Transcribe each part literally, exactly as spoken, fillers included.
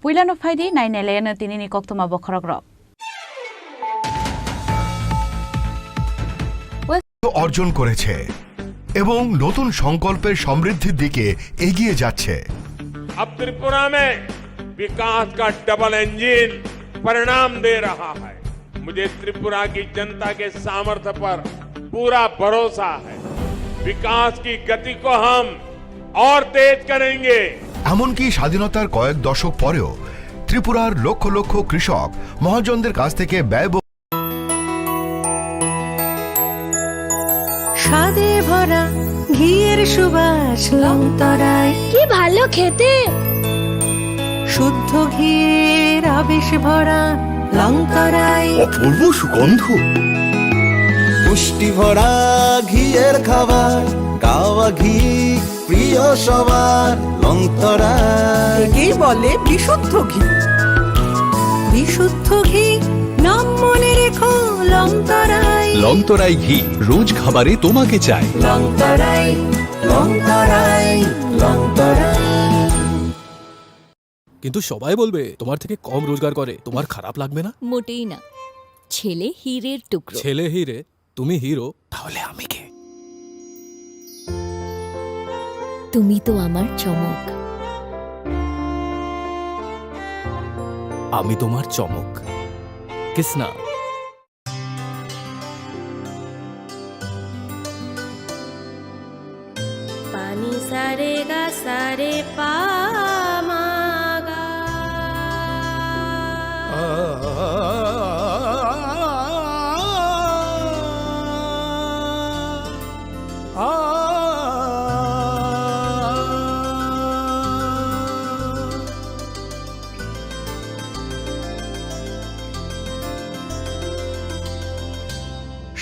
Puilano phaidi nainai laiano tinini koktwma bokhorokrok. অর্জন করেছে এবং নতুন সংকল্পের সমৃদ্ধির দিকে এগিয়ে যাচ্ছে। अब त्रिपुरा में विकास का डबल इंजन परिणाम दे रहा है। मुझे त्रिपुरा की जनता के सामर्थ्य पर पूरा भरोसा है। विकास की गति को हम और तेज करेंगे। এমনকি স্বাধীনতার কয়েক দশক পরেও ত্রিপুরার লক্ষ লক্ষ কৃষক মহাজনদের কাছ থেকে ব্যয় স্বাদে ভরা ঘিয়ের সুবাস লংতরাই। কি ভালো খেতে! শুদ্ধ ঘিয়ের আবেশ ভরা লংতরাই। অপূর্ব সুগন্ধ। পুষ্টি ভরা ঘিয়ের খাবার, গাওয়া ঘি প্রিয় সবার লংতরাই। একেই বলে বিশুদ্ধ ঘি। বিশুদ্ধ ঘি, নাম মনে রেখো লংতরাই। লংতরাই ঘি, রোজ খাবারে তোমাকে চাই। লংতরাই, লংতরাই, লংতরাই। কিন্তু সবাই বলবে তোমার থেকে কম রোজগার করে, তোমার খারাপ লাগবে না? মোটেই না। ছেলে হীরের টুকরো। ছেলে হীরে, তুমি হিরো, তাহলে আমি কে? তুমি তো আমার চমক। আমি তোমার চমক। কিসনা। পানি সারে গা সারে পা মা গা।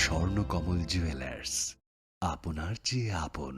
স্বর্ণকমল জুয়েলার্স, আপনার চেয়ে আপন।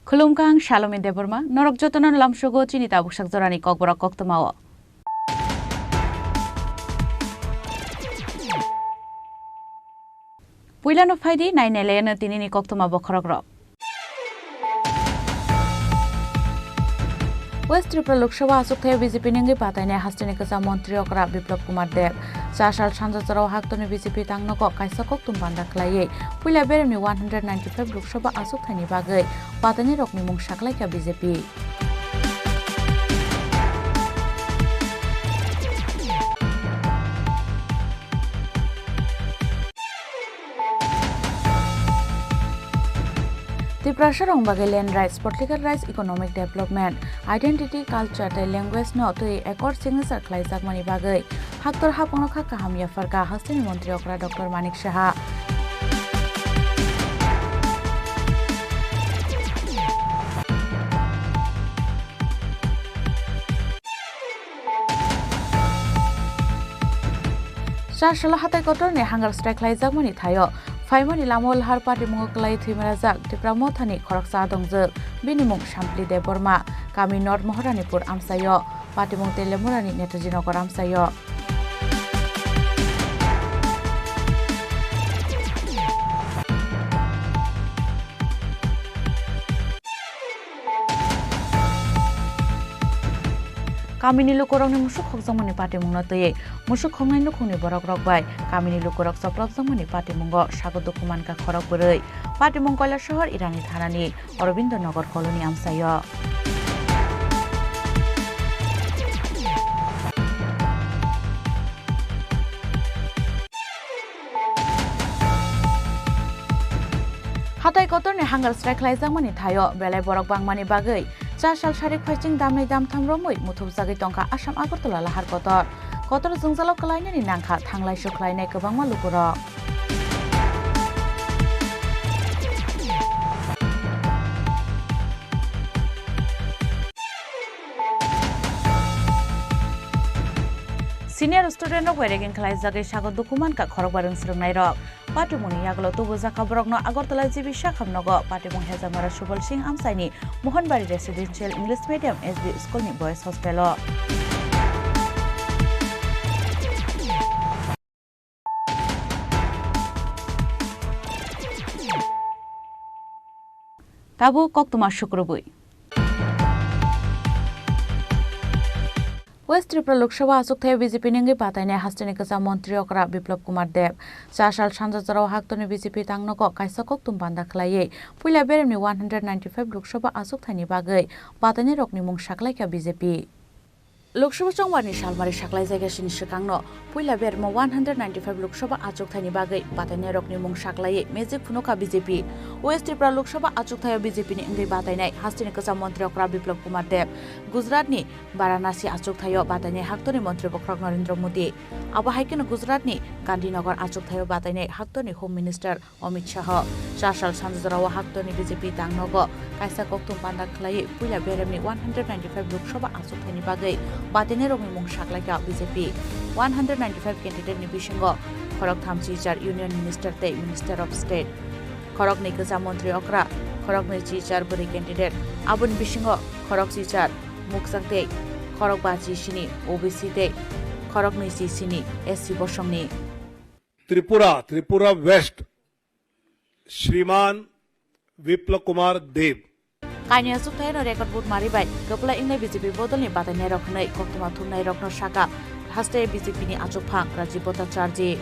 Khulumkha, ang Salome Debbarma, norok jotono lamsogo chini tabuk sak jorani kokborok koktwmao. Puilano phaidi nainai laiano tinini koktwma bokhorokrok. West Tripura Lok Sabha achukthai B J P ni wngwi patainai hasteni kwcham montri okra Biplab Kumar Deb. Cha sal sanja jorao haktorni B J P tangnogo kaisa koktwm panda khlaiwi puila beremni one hundred ninety-five Lok Sabha achukthai ni bagwi patainai rokni mung saklaikha B J P. Tiprasa rok bagwi land rights, political rights, economic development, identity, culture tei language no twi accord signature khlaijakmani bagwi haktor haphangno kha kaham yapharkha hasteni montri okra Doctor Manik Saha. Chasalo hatai kotorni hunger strike khlaijakmani thaio phaimani lamao lahar patimungo kwlai thwimarajak Tipra Mothani khoroksa dongjak. Bini mung Sampli Debbarma, kami North Moharanipur amchaio. Patimung Telemurani Netaji Nagar amchaio. Kamini lukurokni musuk khokjakmani patimungno twiwi musuk khoknai nukhungni borokrok bai kamini lukurok choplopjakmani patimungo sago dukhu mankha khorok bwrwi. Patimung Kailasahar Irani thanani Aurobindo Nagar colony amchaio. Tai kotorni hangar strike khlaijakmani thaio belai borok bangmani bagwi cha sal sarik phaiching damnai damtham romwi muthubjagwi tongkha Assam Agartala lahar kotor. Kotor jwngjalo kwlainani nangkha thanglaisu khlainai kwbangma lukurok. Senior student rok bai ragging khlaijagwi sago dukhu mankha khorokba rwng swrwngnairok. Patimungni yagulo tubujakha borokno Agartala G B Sakham nogo Patimung Hejamara Subal Singh amchaini Mohanbari Residential English Medium S D School ni Boys Hostel o. Tabuk koktwma sukrubwi. West Tripura Lok Sabha achukthai B J P ni wngwi batainai hasteni kwcham montri okra Biplab Kumar Deb. Cha sal sanja jorao haktorni B J P tangnogo kaisa koktwm panda khlaiwi puila beremni one hundred ninety-five Lok Sabha achukthaini bagwi batainairokni mung saklaikha B J P. Lok Sabha chongbarni salmari saklaijakya sini swkangno puila bermo one hundred ninety-five Lok Sabha achukthaini bagwi batainairokni mung saklaiwi magic phunukha B J P. West Tripura Lok Sabha achukthaio B J P ni wngwi batainai hasteni kwcham montri okra Biplab Kumar Deb, Gujaratni Varanasi achukthaio batainai haktorni montri bokhorok Narendra Modi. Abo hai kheno Gujaratni Gandhinagar achukthaio batainai haktorni Home Minister Amit Shah. Cha sal sanja jorao haktorni B J P tangnogo kaisa koktwm panda khlaiwi puila beremni one hundred ninety-five Lok Sabha achukthaini bagwi batainairokni mung saklaikha B J P. One hundred ninety-five candidate ni bisingo khorok tham chichar Union Minister tei Minister of State, khoroknwi kwcham montri okra, khoroknwi chichar bwrwi candidate, aboni bisingo khorok chichar mukchang tei khorok ba chisini O B C tei khoroknwi chisini S C bosongni. Tripura, Tripura West, Shriman Biplab Kumar Deb. Kaini achukthai no record vote mari bai kwplai wngnai B J P bodolni batainairok hwnwi koktwma thumnairokno saka haste B J P ni achukphang Rajiv Bhattacharjee.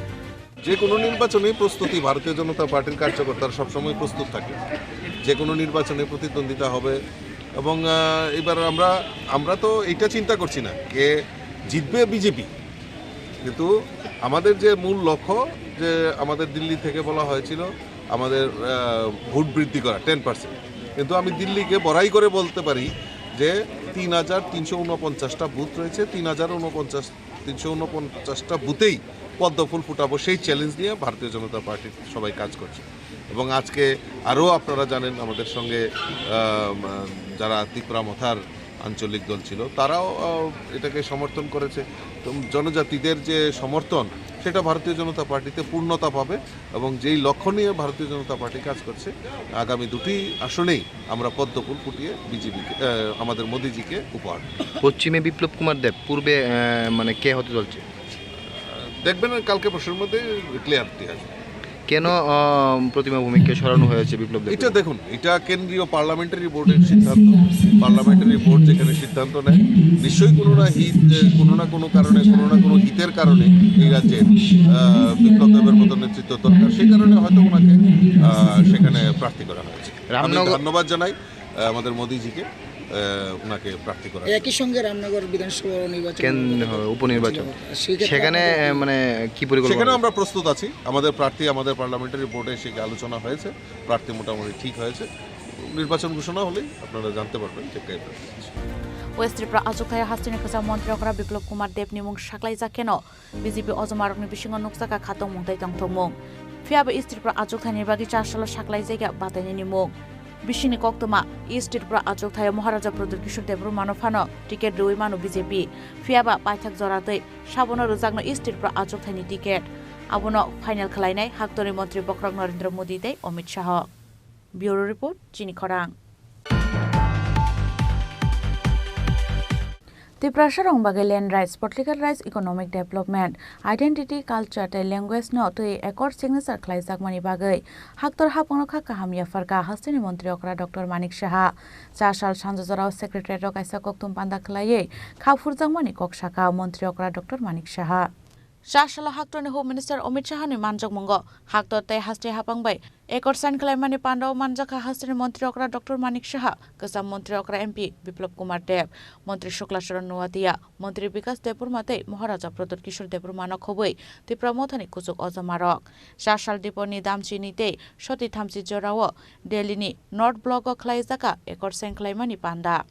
যে কোনো নির্বাচনে প্রস্তুতি ভারতীয় জনতা পার্টির কার্যকর্তারা সবসময় প্রস্তুত থাকে। যে কোনো নির্বাচনে প্রতিদ্বন্দ্বিতা হবে এবং, আহ, এবার আমরা, আমরা তো এটা চিন্তা করছি না কে জিতবে বিজেপি, কিন্তু আমাদের যে মূল লক্ষ্য, যে আমাদের দিল্লি থেকে বলা হয়েছিল আমাদের, আহ, ভোট বৃদ্ধি করা টেন পার্সেন্ট, কিন্তু আমি দিল্লিকে বড়াই করে বলতে পারি যে তিন হাজার তিনশো ঊনপঞ্চাশটা বুথ রয়েছে, তিন হাজার ঊনপঞ্চাশ, তিনশো ঊনপঞ্চাশটা বুথেই পদ্ম ফুল ফুটাবো, সেই চ্যালেঞ্জ নিয়ে ভারতীয় জনতা পার্টির সবাই কাজ করছে। এবং আজকে আরও আপনারা জানেন, আমাদের সঙ্গে, আহ, যারা তিপ্রা মথার আঞ্চলিক দল ছিল, তারাও, আহ, এটাকে সমর্থন করেছে। তো জনজাতিদের যে সমর্থন, সেটা ভারতীয় জনতা পার্টিতে পূর্ণতা পাবে এবং যেই লক্ষ্য নিয়ে ভারতীয় জনতা পার্টি কাজ করছে, আগামী দুটি আসনেই আমরা পদ্ম ফুল ফুটিয়ে বিজেপিকে, আহ, আমাদের মোদিজিকে উপহার দেব। পশ্চিমে বিপ্লব কুমার দেব, পূর্বে, আহ, মানে কে হতে চলছে? দেখবেন, কালকে পরশুর মধ্যে ক্লিয়ারিটি আসবে। কেন, আহ, প্রতিমা ভৌমিককে সরানো হয়েছে বিপ্লব দেব? এটা দেখুন, এটা কেন্দ্রীয় পার্লামেন্টারি বোর্ডের সিদ্ধান্ত। পার্লামেন্টারি বোর্ড যেখানে সিদ্ধান্ত নেয়, নিশ্চয়ই কোনো না হিত, কোনো না কোনো কারণে, কোনো না কোনো হিতের কারণে এই রাজ্যে, আহ, বিপ্লব দেবের মতো নেতৃত্ব দরকার। সেই কারণে হয়তো ওনাকে, আহ, সেখানে প্রার্থী করা হয়েছে। আমি রামনগর ধন্যবাদ জানাই, আহ, আমাদের মোদিজিকে, আহ, ওনাকে প্রার্থী করার জন্য। একই সঙ্গে রামনগর বিধানসভা নির্বাচন কেন-, হবে, উপনির্বাচন। সেই ক্ষেত্রে সেখানে, আপনাদের কি আহ, মানে কি পরিকল্পনা সেখানেও রয়েছে? আমরা প্রস্তুত আছি। আমাদের প্রার্থী, আমাদের পার্লামেন্টারি বোর্ডে সেটা আলোচনা হয়েছে, প্রার্থী মোটামুটি ঠিক হয়েছে। নির্বাচন ঘোষণা হলেই আপনারা জানতে পারবেন যে কে প্রার্থী। West Tripura achukthai hasteni kwcham montri okra Biplab Kumar Deb ni mung saklaijak kheno B J P ojomarokni bisingo nukjakha khatongmung tei tongthokmung. Phiyaba East Tripura achukthani bagwi char salo saklaijakya batainani mung. Bisingni koktwma East Tripura achukthaio Maharaja Pradyut Kishore Debbarmano phano ticket rwui mano B J P. Phiyaba paithak jora twi sabono rwjakno East Tripura achukthaini ticket. Abono final khwlainai haktorni montri bokhorok Narendra Modi tei Amit Shah. Bureau Report, Chini Khorang. Tiprasa rok bagwi land rights, political rights, economic development, identity, culture tei language no twi accord signature khlaijakmani bagwi haktor hapungno kha kaham yapharkha hasteni montri okra Doctor Manik Saha. Cha sal sanja jorao secretariat o kaisa koktwm panda khwlaiwi kha phurjakmani kok sakha montri okra Doctor Manik Saha. Chasalo haktorni Home Minister Amit Shahani manjakmungo haktor tei haste hapang bai ekor sign khlaimani pandao manjakha hasteni montri okra Doctor Manik Saha, kwcham montri okra M P Biplop Kumar Deb, montri Shukla Charan Noatia, montri Bikas Debbarma tei Maharaja Pradyut Kishore Debbarmano khobwi Tipra Mothani kuchuk ojamarok. Chasal Diponi Damchini tei Soti Thamchi jorao Delhini North Block o khlaijakha ekor sign khlaimani panda.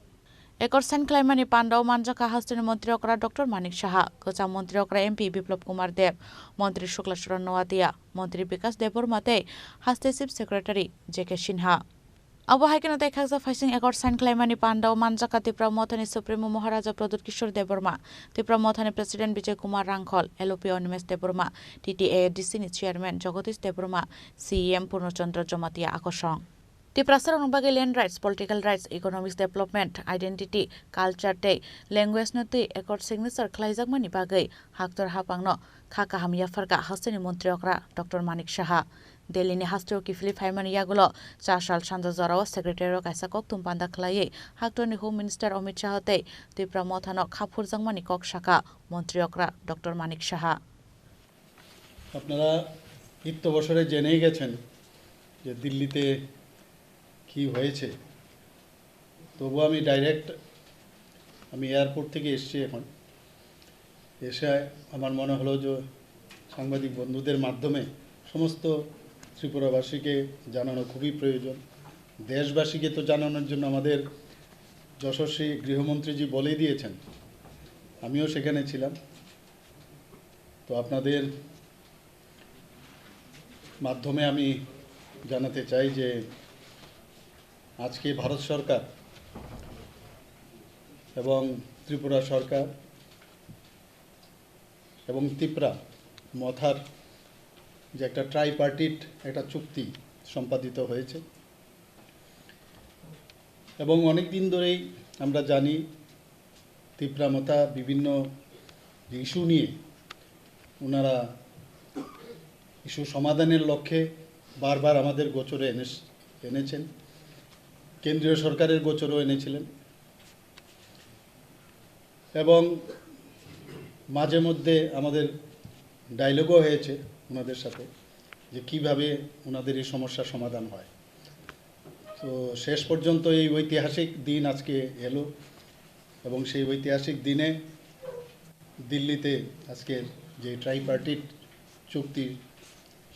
Ekor sign khlaimani pandao manjakha hasteni montri okra Doctor Manik Saha, kwcham montri okra M P Biplop Kumar Deb, montri Shukla Charan Noatia, montri Bikas Debbarma tei haste Chief Secretary J K Sinha. Abo hai kheno tei khaksa phaising ekor sign khlaimani pandao manjakha Tipra Mothani Supremo Maharaja Pradyut Kishore Debbarma, Tipra Mothani President Bijay Kumar Rangkhol, L O P Animesh Debbarma, T T A A D C ni Chairman Jagadish Debbarma, C E M Purno Chandra Jamatia akosong. Tiprasarokni bagwi land rights, political rights, economics development, identity, culture tei language no twi accord signature khlaijakmani bagwi haktor hapangno kha kaham yapharkha hasteni montri okra Doctor Manik Saha. Delhini hasteo kiphilwi phaimani yagulo Chasal sanja jorao secretary-o kaisa kokthum panda khlaiwi haktorni Home Minister Amit Saha tei Tipra Mothano kha phurjakmani kok sakha montri okra Doctor Manik Saha. আপনারা নিত্য বছরে জেনেই গেছেন যে দিল্লিতে কি হয়েছে। তবু আমি ডাইরেক্ট, আমি এয়ারপোর্ট থেকে এসছি এখন। এসে আমার মনে হলো যে সাংবাদিক বন্ধুদের মাধ্যমে সমস্ত ত্রিপুরাবাসীকে জানানো খুবই প্রয়োজন। দেশবাসীকে তো জানানোর জন্য আমাদের যশস্বী গৃহমন্ত্রীজি বলেই দিয়েছেন, আমিও সেখানে ছিলাম। তো আপনাদের মাধ্যমে আমি জানাতে চাই যে আজকে ভারত সরকার এবং ত্রিপুরা সরকার এবং তিপ্রা মথার যে একটা ট্রাইপার্টিট একটা চুক্তি সম্পাদিত হয়েছে এবং অনেক দিন ধরেই আমরা জানি তিপ্রা মথা বিভিন্ন যে ইস্যু নিয়ে ওনারা ইস্যু সমাধানের লক্ষ্যে বারবার আমাদের গোচরে এনে-, এনেছেন, কেন্দ্রীয় সরকারের গোচরেও এনেছিলেন এবং মাঝে মধ্যে আমাদের ডায়লগও হয়েছে ওনাদের সাথে যে কিভাবে ওনাদের এই সমস্যার সমাধান হয়। তো শেষ পর্যন্ত এই ঐতিহাসিক দিন আজকে এলো এবং সেই ঐতিহাসিক দিনে দিল্লিতে আজকের যে ট্রাইপার্টিট চুক্তি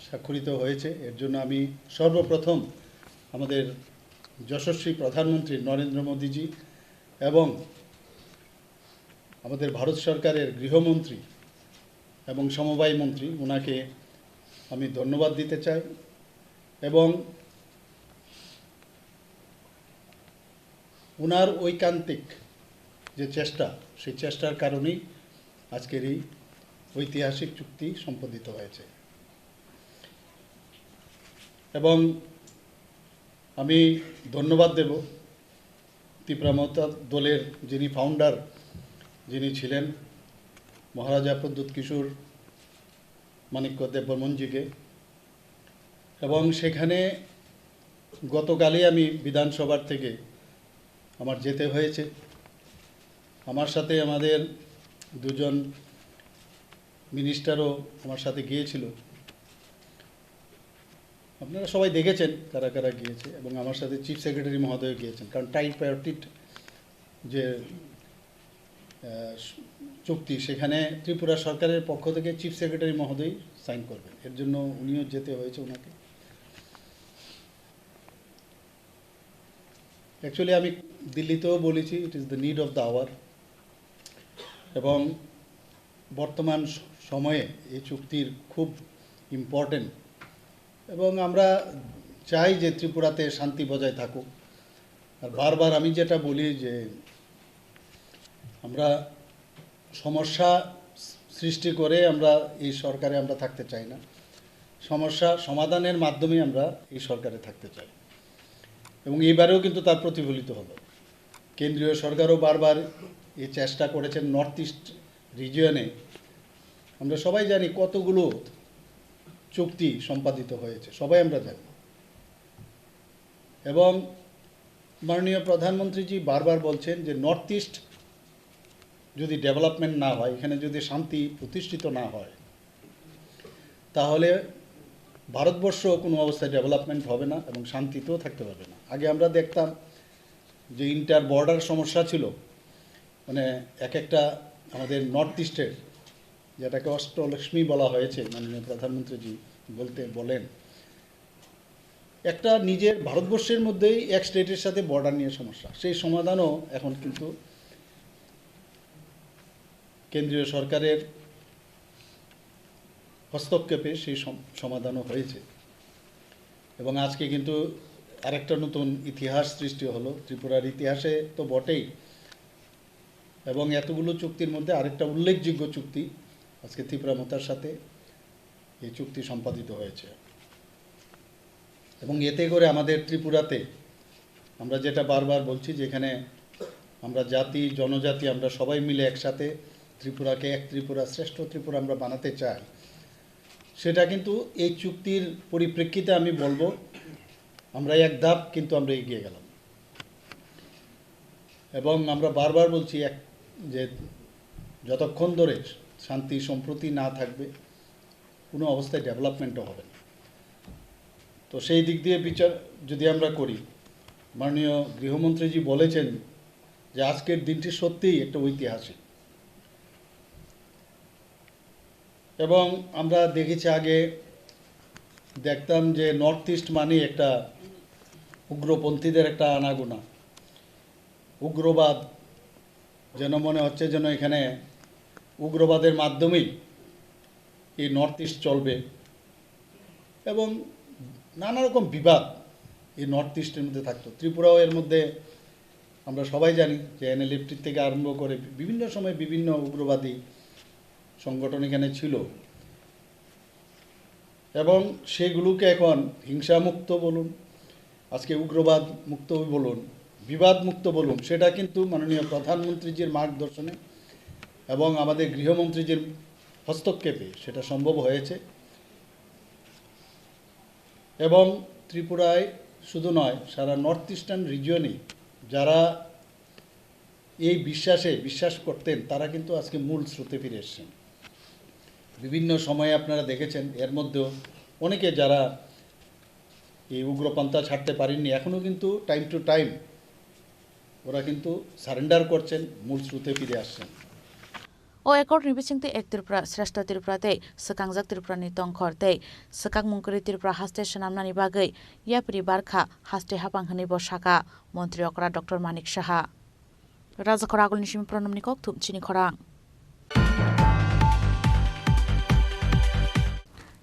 স্বাক্ষরিত হয়েছে, এর জন্য আমি সর্বপ্রথম আমাদের যশস্বী প্রধানমন্ত্রী নরেন্দ্র মোদীজি এবং আমাদের ভারত সরকারের গৃহমন্ত্রী এবং সমবায় মন্ত্রী, ওনাকে আমি ধন্যবাদ দিতে চাই এবং ওনার ঐকান্তিক যে চেষ্টা, সেই চেষ্টার কারণেই আজকের এই ঐতিহাসিক চুক্তি সম্পাদিত হয়েছে। এবং আমি ধন্যবাদ দেব তিপ্রা মথা দলের যিনি ফাউন্ডার, যিনি ছিলেন মহারাজা প্রদ্যুৎ কিশোর মাণিক্য দেববর্মনজিকে। এবং সেখানে গতকালই আমি বিধানসভার থেকে আমার যেতে হয়েছে। আমার সাথে আমাদের দুজন মিনিস্টারও আমার সাথে গিয়েছিল। আপনারা সবাই দেখেছেন কারা কারা গিয়েছে এবং আমার সাথে চিফ সেক্রেটারি মহোদয় গিয়েছেন, কারণ ট্রাইপার্টিট যে, আহ, চুক্তি, সেখানে ত্রিপুরা সরকারের পক্ষ থেকে চিফ সেক্রেটারি মহোদয় সাইন করবেন, এর জন্য উনিও যেতে হয়েছে ওনাকে। অ্যাকচুয়ালি আমি দিল্লিতেও বলেছি, it is the need of the hour, এবং বর্তমান স-, সময়ে এই চুক্তির খুব ইম্পর্টেন্ট এবং আমরা চাই যে ত্রিপুরাতে শান্তি বজায় থাকুক। আর বারবার আমি যেটা বলি যে আমরা সমস্যা সৃষ্টি করে আমরা এই সরকারে আমরা থাকতে চাই না, সমস্যা সমাধানের মাধ্যমে আমরা এই সরকারে থাকতে চাই। এবং এইবারেও কিন্তু তার প্রতিফলিত হলো। কেন্দ্রীয় সরকারও বারবার এই চেষ্টা করেছেন নর্থ ইস্ট রিজিয়নে। আমরা সবাই জানি কতগুলো চুক্তি সম্পাদিত হয়েছে, সবাই আমরা জানি। এবং মাননীয় প্রধানমন্ত্রীজি বারবার বলছেন যে নর্থ ইস্ট যদি ডেভেলপমেন্ট না হয়, এখানে যদি শান্তি প্রতিষ্ঠিত না হয়, তাহলে ভারতবর্ষ কোনো অবস্থায় ডেভেলপমেন্ট হবে না এবং শান্তিতেও থাকতে পারবে না। আগে আমরা দেখতাম যে ইন্টার বর্ডার সমস্যা ছিল, মানে এক একটা আমাদের নর্থ ইস্টের, যেটাকে অষ্টলক্ষ্মী বলা হয়েছে, মাননীয় প্রধানমন্ত্রীজি বলতে বলেন, একটা নিজের ভারতবর্ষের মধ্যেই এক স্টেটের সাথে বর্ডার নিয়ে সমস্যা, সেই সমাধানও এখন কিন্তু কেন্দ্রীয় সরকারের হস্তক্ষেপে সেই সম-, সমাধানও হয়েছে। এবং আজকে কিন্তু আরেকটা নতুন ইতিহাস সৃষ্টি হলো ত্রিপুরার ইতিহাসে তো বটেই, এবং এতগুলো চুক্তির মধ্যে আরেকটা উল্লেখযোগ্য চুক্তি আজকে তিপ্রা মথার সাথে এই চুক্তি সম্পাদিত হয়েছে। এবং এতে করে আমাদের ত্রিপুরাতে আমরা যেটা বারবার বলছি, যেখানে আমরা জাতি, জনজাতি, আমরা সবাই মিলে একসাথে ত্রিপুরাকে এক ত্রিপুরা, শ্রেষ্ঠ ত্রিপুরা আমরা বানাতে চাই, সেটা কিন্তু এই চুক্তির পরিপ্রেক্ষিতে আমি বলবো, আমরা এক ধাপ কিন্তু আমরা এগিয়ে গেলাম। এবং আমরা বারবার বলছি এক, যে যতক্ষণ ধরে শান্তি সম্প্রীতি না থাকবে, কোনো অবস্থায় ডেভেলপমেন্টও হবে না। তো সেই দিক দিয়ে বিচার যদি আমরা করি, মাননীয় গৃহমন্ত্রীজি বলেছেন যে আজকের দিনটি সত্যিই একটা ঐতিহাসিক। এবং আমরা দেখেছি, আগে দেখতাম যে নর্থ ইস্ট মানে একটা উগ্রপন্থীদের একটা আনাগোনা, উগ্রবাদ, যেন মনে হচ্ছে যেন এখানে উগ্রবাদের মাধ্যমেই এই নর্থ ইস্ট চলবে। এবং নানা রকম বিবাদ এই নর্থ ইস্টের মধ্যে থাকতো। ত্রিপুরাও এর মধ্যে, আমরা সবাই জানি যে এনএলএফটি থেকে আরম্ভ করে বিভিন্ন সময় বিভিন্ন উগ্রবাদী সংগঠন এখানে ছিল। এবং সেগুলোকে এখন হিংসামুক্ত বলুন, আজকে উগ্রবাদ মুক্ত বলুন, বিবাদ মুক্ত বলুন, সেটা কিন্তু মাননীয় প্রধানমন্ত্রীজির মার্গদর্শনে এবং আমাদের গৃহমন্ত্রীজির হস্তক্ষেপে সেটা সম্ভব হয়েছে। এবং ত্রিপুরায় শুধু নয়, সারা নর্থ ইস্টার্ন রিজিয়নে যারা এই বিশ্বাসে বিশ্বাস করতেন, তারা কিন্তু আজকে মূল স্রোতে ফিরে এসেছেন। বিভিন্ন সময়ে আপনারা দেখেছেন, এর মধ্যেও অনেকে যারা এই উগ্রপন্থা ছাড়তে পারেননি, এখনও কিন্তু টাইম টু টাইম ওরা কিন্তু সারেন্ডার করছেন, মূল স্রোতে ফিরে আসছেন। O accord ni bisingtwi Ek Tripura, Shrestha Tripura tei Swkangjak Tripura ni tongkhor tei swkakmung kwrwi Tripura haste swnamnani bagwi yapri barkha haste hapang hwnwi bo sakha Montri okra Doctor Manik Saha. Rajakhor agulni simi Pranamni kokthum chini khorang.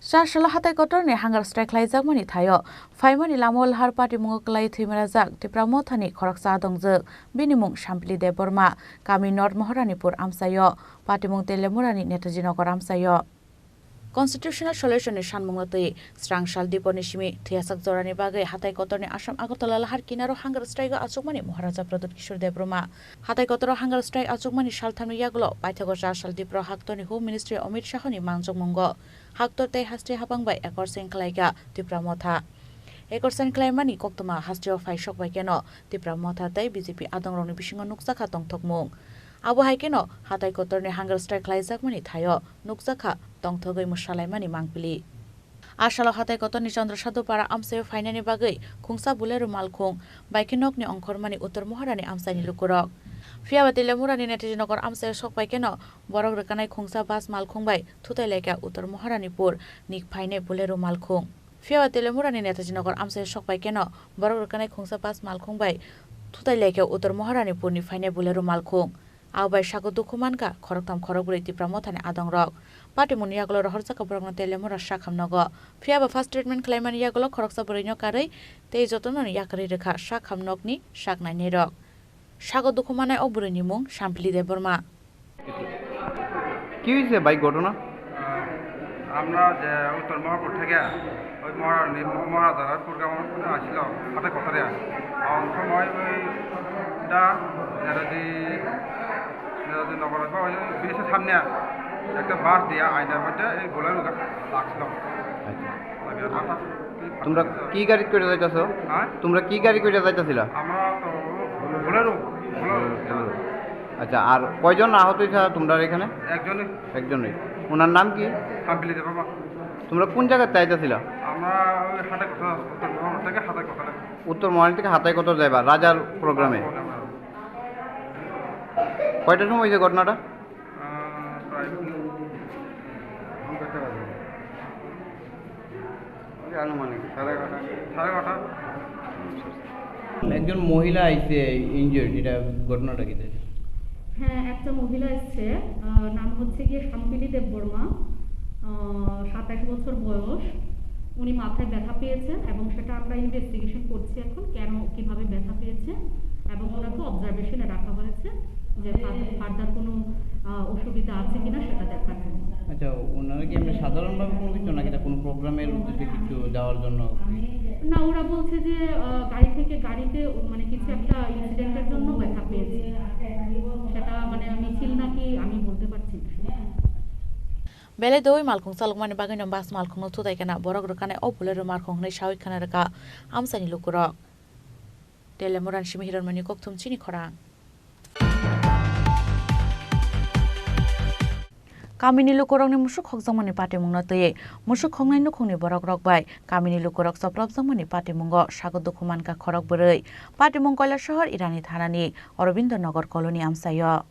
Char salo hatai kotorni hunger strike khlaijakmani thaio phaimani lamao lahar patimungo kwlai thwimarajak Tipra Mothani khoroksa adongjwk. Bini mung Sampili Debbarma, kami North Moharanipur amchaio, patimung Telemurani Netaji Nagar amchaio. Constitutional Solution ni sanmungno twi srang sal dipor ni simi thwiyasak jorani bagwi hatai kotorni Assam Agartala lahar kinaro hunger strike o achukmani Maharaja Pradyut Kishore Debbarma. Hatai kotoro hunger strike achukmani salthamni yagulo paithago char sal dipor haktorni Home Ministry Amit Shahani manjakmungo haktor tei haste hapang bai ekor sign khlaikha Tipra Motha. Ekor sign khlaimani koktwma hasteo phai sok bai kheno Tipra Motha tei B J P adongrokni bisingo nukjakha tongthokmung. Abo hai kheno hatai kotorni hunger strike khlaijakmani thaio nukjakha tongthogwi mwsalaimani mangpili. A salo hatai kotorni Chandrasadhu Para amchaio phainani bagwi khungsa Bolero malkhung bai khe nokni ongkhormani Uttor Moharani amchaini lukurok. Phiyaba Telemurani Netaji Nagar amchaio sok bai kheno borok rwkanai khungsa bus malkhung bai thutai laikha Uttor Moharanipur ni phainai Bolero malkhung. Phiyaba Telemurani Netaji Nagar amchaio sok bai kheno borok rwkanai khungsa bus malkhung bai thutai laikha Uttor Moharanipurni phainai Bolero malkhung. Abo bai sago dukhu mankha khoroktham khorokbrwi Tipra Mothani adongrok. Patimungni yagulo rohorjakha borokno Telemura sakham nogo. Phiyaba first treatment khlaimani yagulo khoroksa bwrwino karwi tei jotononi yakarwi rwkha sakham nokni sak nainairok. Sago dukhu manai o bwrwini mung Sampili Debbarma. কি হয়েছে ভাই ঘটনা? আহ, আমরা যে উত্তর মহাপুর থেকে ওই মহারানী, মহারাজার প্রোগ্রাম আসছিল হাতে কথারে, অন সময় ওই এটা নেতাজি, নেতাজি নগর বা ওই ব্রিজের সামনে একটা বাস দিয়ে আয়নার মধ্যে এই গোলার লাগছিল। আচ্ছা। লাগে, হঠাৎ কি তোমরা ফাটছে। কি গাড়ি করে যাইতেছো? হ্যাঁ? তোমরা কি গাড়ি করে যাইতেছিলা? আমরা তো বোলেরো, বোলেরো। আচ্ছা, আর কয়জন আহত হয়েছে তোমরা এখানে? একজনই। একজনই। ওনার নাম কি? কাবিলি দে বাবা। তোমরা কোন জায়গাতে আইতাছিলা? আমরা ওই হাটাই কথা, উত্তর মোহামেডান থেকে হাটাই কথা। উত্তর মোহামেডান থেকে হাটাই কথা যাইবা রাজার প্রোগ্রামে। কয়টার সময় হয়েছে ঘটনাটা? আহ, প্রায় ওই আনুমানিক সাড়ে এগারোটা। সাড়ে এগারোটা। একজন মহিলা আইছে ইনজুর্ড, এটা ঘটনাটা কি? হ্যাঁ, একটা মহিলা এসছে, আহ, নাম হচ্ছে গিয়ে শান্তিনী দেববর্মা, আহ, সাতাশ বছর বয়স। উনি মাথায় ব্যথা পেয়েছেন এবং সেটা আমরা ইনভেস্টিগেশন করছি এখন, কেন, কিভাবে ব্যথা পেয়েছে, এবং ওনাকে অবজারভেশনে রাখা হয়েছে যে ফার-, ফার্দার কোনো, আহ, অসুবিধা আছে কিনা সেটা দেখার জন্য। আচ্ছা, ওনারা কি এমনি সাধারণভাবে কোনো কিছু, নাকি এটা কোনো প্রোগ্রামের উদ্দেশ্যে কিছু যাওয়ার জন্য? না, ওরা বলছে যে, আহ, গাড়ি থেকে, গাড়িতে ও-, মানে কিছু একটা ইনসিডেন্টের জন্য ব্যথা পেয়েছে। সেটা মানে মিছিল নাকি আমি বলতে পারছি না। Belai doi malkhung chalokmani bagwino bus malkhungno thutai khna borok rwkhanai o Bolero malkhung hwnwi sawi khna rwkha amchaini lukurok. Telemurani simi Hiranmani Kokthum chini khorang. Kamini lukurokni musuk khokjakmani patimungno twiwi musuk khoknai nukhungni borokrok bai kamini lukurok chopropjakmani patimungo sago dukhu mankha khorok bwrwi. Patimung Koilasohor Irani thanani Aurobindo Nagar colony amchaio.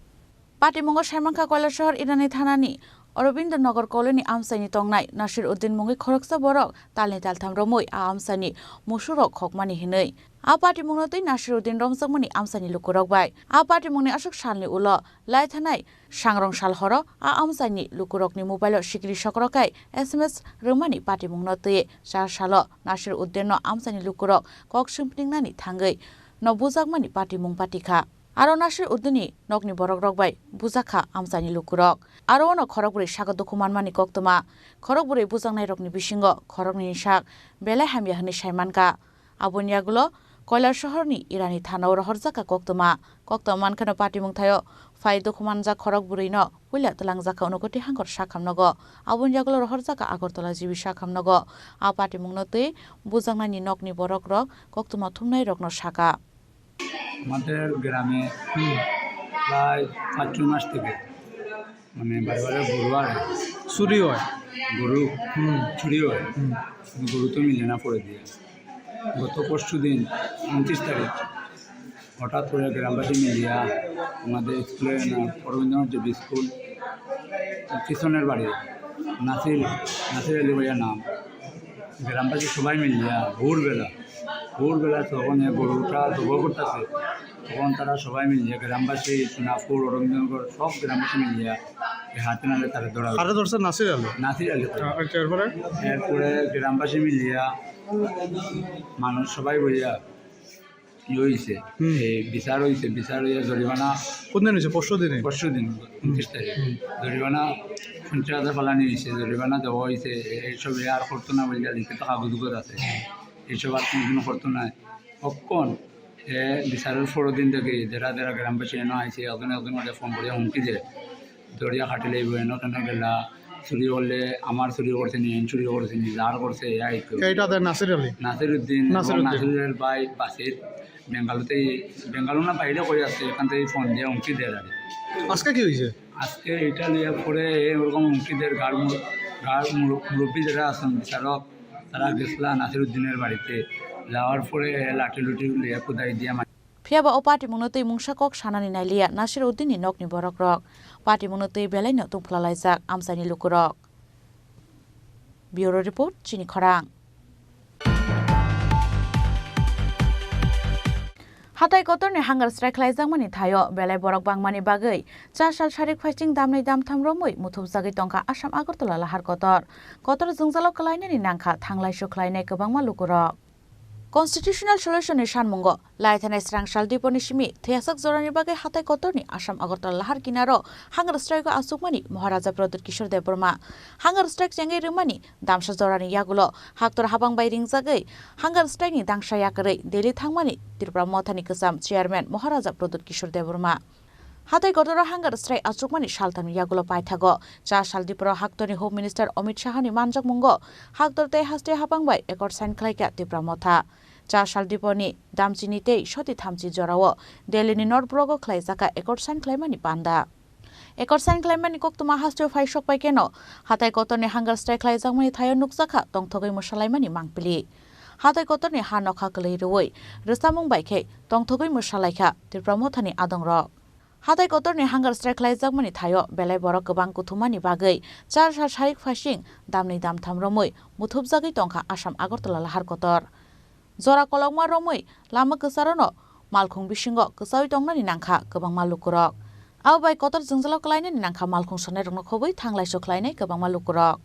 Patimungo saimankha Koilasohor Irani thanani Aurobindo Nagar colony amchaini tongnai Nasir Uddin mungwi khoroksa borok talni taltham romwi a amchaini musurok khokmani hinwi. A patimungno twi Nasir Uddin romjakmani amchaini lukurok bai a patimungni aswk salni ulo lai thanai sangrong sal horo a amchaini lukurokni mobile-o sikiri sokrokhai S M S rwmani patimungno twi char salo Nasir Uddinno amchaini lukurok kok swmpringnani thangwi no bujakmani patimung patikha. Aro Nasir Uddinni nokni borokrok bai bujakha amchaini lukurok. Aro ono khorok bwrwi sago dukhu manmani koktwma. Khorok bwrwi bujaknairokni bisingo khoroknwini sak belai hamya hwnwi saimankha. Aboni yagulo Koilasohorni Irani thanao rohorjakha koktwma. Koktwma mankheno patimung thaio phai dukhu manjak khorok bwrwino puila twlangjakha Unakoti hangkor sakhamnogo. Aboni yagulo rohorjakha Agartala G B sakhamnogo. A patimungno twi bujaknaini nokni borokrok koktwma thumnairokno sakha. আমাদের গ্রামে হুম। প্রায় পাঁচ ছয় মাস থেকে মানে বারে বারে গরু আর চুরি হয়। গরু হুম। চুরি হয়। হুম। গরু তো মিলে না পরে দিয়ে। গত পরশু দিন ঊনত্রিশ তারিখ হঠাৎ করে গ্রামবাসী মিলিয়া আমাদের স্কুলের, না, অরবিন্দ্রনাথ জেবি স্কুল পিছনের বাড়ি নাসির, নাসির আলী ভাইয়ার নাম। গ্রামবাসী সবাই মিলিয়া ভোরবেলা, ভোরবেলা যখন এই গরুটা জবাই করতেছে, তখন তারা সবাই মিলিয়া গ্রামবাসী, সোনাপুর, অরবিন্দনগর সব গ্রামবাসী মিলিয়া এই হাতে নাতে তারা ধরা হয়েছে। কারা ধরছে? নাসির আলী। নাসির আলী। আ-, আচ্ছা, এরপরে? এরপরে গ্রামবাসী মিলিয়া মানুষ সবাই বইয়া ইয়ে হইছে, হুম। এই বিচার হইছে, বিচার হইয়া জরিমানা কোন দিন হইছে? পরশু দিনে? পরশু দিন, হুম। ঊনত্রিশ তারিখ। হুম। জরিমানা পঞ্চাশ হাজার ফালানি হইছে, জরিমানা দেওয়া হইছে, এ-, এইসব এ আর করতো না বলে লিখিত কাগজ উগজ আছে। এইসব আর কোনোদিনও করতো না। অক্ষণ এ বিচারের পরের দিন থেকে যারা যারা গ্রামবাসী এনে আইছে, একজন একজন করে ফোন করে হুমকি দেয়। দরিয়া খাটিলে এই বইন ওখানে গেলা, চুরি করলে আমার চুরি করছে নি, এন চুরি করছে নি, যার করছে, এই আইতো। এইটা দেয় নাসির আলী? নাসির উদ্দিন, নাসির এবং উদ্দিন। নাসিরের ভাই বাসির বেঙ্গালুরুতে, বেঙ্গালুরু না বাইরে করে আসছে, এখান থেকে ফোন দিয়ে হুমকি দেয় আর কি। আজকে কি হয়েছে? আজকে এটা নিয়ে পরে এ ওরকম হুমকি দেয়, গাড় মুর-, গাড় মুর-, মুরব্বী যারা আছেন বিচারক, তারা গেছিলা নাসির উদ্দিনের বাড়িতে, যাওয়ার পরে লাঠি লুটি লিয়া কুদাই দিয়া Phiya ba o patimungno twi mungsa kok sanani nailiya Nasir Uddinni nokni borokrok. Patimungno twi belaino tungphla laijak amchaini lukurok. Bureau Report, Chini Khorang. Hatai kotorni hunger strike khlaijakmani thaio belai borok bangmani bagwi cha sal sarik phaising damnai damtham romwi muthubjagwi tongkha Assam Agartala lahar kotor. Kotor jwngjalo kwlainani nangkha thanglaisu khlainai kwbangma lukurok. Constitutional Solution ni sanmungo, lai thanai srang sal diponi simi thwiyasak jorani bagwi hatai kotorni Assam Agartala lahar kinaro hunger strike o achukmani Maharaja Pradyut Kishore Debbarma. Hunger strike chengwi rwmani damsa jorani yagulo haktor habang bai ringjagwi hunger strike ni dangsa yakarwi Delhi thangmani Tripura Mothani kwcham chairman Maharaja Pradyut Kishore Debbarma. Hatai kotor o hunger strike achukmani salthamni yagulo paithago cha sal diporo haktorni Home Minister Amit Shahani manjakmungo haktor tei haste habang bai accord sign khlaikha Tipra Motha. Cha sal diponi damchini tei soti thamchi jorao Delhini North Block o khlaijakha accord sign khlaimani panda. Ekor sign khlaimani koktwma hasteo phaisok pai keno, hatai kotorni hunger strike khlaijakmani thaio nukjakha tongthogwi mwsalaimani mangpili. Hatai kotorni ha nokha kwlwi rwui rwchapmung bai khe tongthogwi mwsalaikha Tipra Mothani adongrok. Hatai kotorni hunger strike khlaijakmani thaio belai borok kwbang kuthumani bagwi char sar sarik phasing damni damtham romwi muthupjagwi tongkha Assam Agartala lahar kotor. Jora kolokma romwi lama kwcharono malkhung bisingo kwchaui tongnani nangkha kwbangma lukurok. Abo bai kotor jwngjalo kwlainani nangkha malkhung sonairokno khobwi thanglaiso khlainai kwbangma lukurok.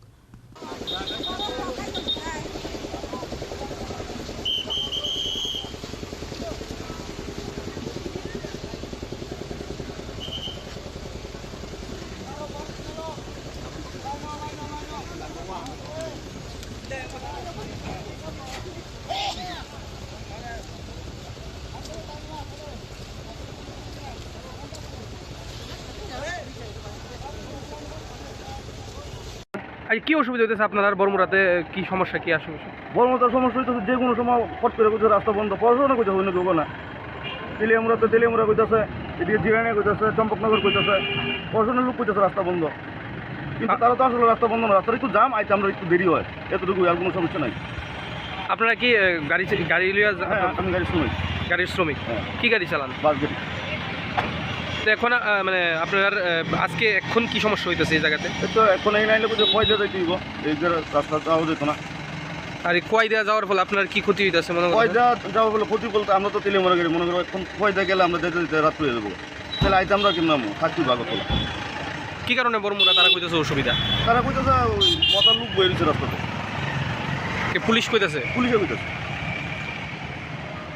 I, কি অসুবিধা হইতেছে আপনার আর বড়মুড়াতে? কি সমস্যা, কি আসে বিষয়? বড়মুড়াতে সমস্যা হইতেছে, যে কোনো সময় ফট করে কইছে রাস্তা বন্ধ, প্রশাসনে কইছে হইনি দেবো না। তেলিয়ামুড়াতে তেলিয়ামুড়া কইতেছে, এদিকে জিরানিয়া কইতেছে, চম্পকনগর কইতেছে, প্রশাসনের লোক কইতেছে রাস্তা বন্ধ। কিন্তু আ- তারা তো আসলে রাস্তা বন্ধ না, রাস্তার একটু জাম, আইতে আমরা একটু দেরি হয়, এতটুকু, আর কোনো সমস্যা নাই। আপনারা কি, এ, গাড়ি চে-, গাড়ি লইয়া যা-, হ্যাঁ, আমি গাড়ির শ্রমিক। গাড়ির শ্রমিক? হ্যাঁ। কি গাড়ি চালান? বাস গাড়ি। তো এখন, আ, মানে আপনার, আ, আজকে এখন কি সমস্যা হইতেছে এই জায়গাতে? এই তো এখন এই লাইনে বুঝে কয়দা যাইতে হইব, এই যে রাস্তা যাওয়া যেত না। আর এই কয়দা যাওয়ার ফলে আপনার কি ক্ষতি হইতেছে মনে করেন? কয়দা যাওয়ার ফলে ক্ষতি বলতে আমরা তো তেলিয়ামুড়া গাড়ি, মনে করো এখন কয়দা গেলে আমরা যেতে যেতে রাত হয়ে যাবো। তাহলে আইতে আমরা কিনলাম থাকতে ভালো তো। কি কারণে বড়মুড়া তারা কইতেছে অসুবিধা? তারা কইতেছে ওই মতার লোক বই রয়েছে রাস্তাতে। কে পুলিশ কইতেছে? পুলিশে কইতেছে।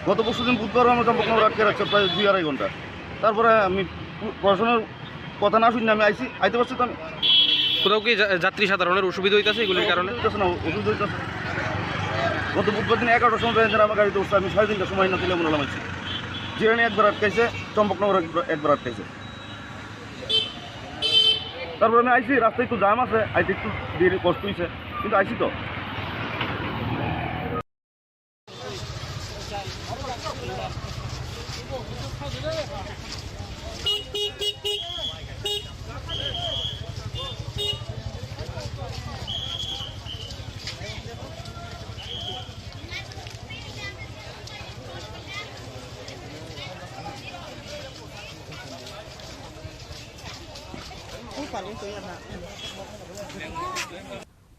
গত পরশু দিন বুধবার আমরা চম্পকনগর আটকে রাখছে প্রায় দুই আড়াই ঘন্টা। তারপরে আমি পু-, প্রশাসনের কথা না শুনে আমি আইছি, আইতে পারছি তো আমি। কোথাও কি যা-, যাত্রী সাধারণের অসুবিধা হইতেছে এগুলির কারণে? অসুবিধা হইতেছে না, অসুবিধা হইতেছে। গত বুধবার দিন এগারোটার সময় বেরিয়ে আমার গাড়িতে উঠছে, আমি সাড়ে তিনটার সময় না তেলিয়ামুড়া লামাইছি। জিরানি একবার আটকাইছে, চম্পকনগর একবার, একবার আটকাইছে। তারপরে আমি আইছি, রাস্তায় একটু জাম আছে, আইতে একটু দেরি কষ্ট হইছে, কিন্তু আইছি তো।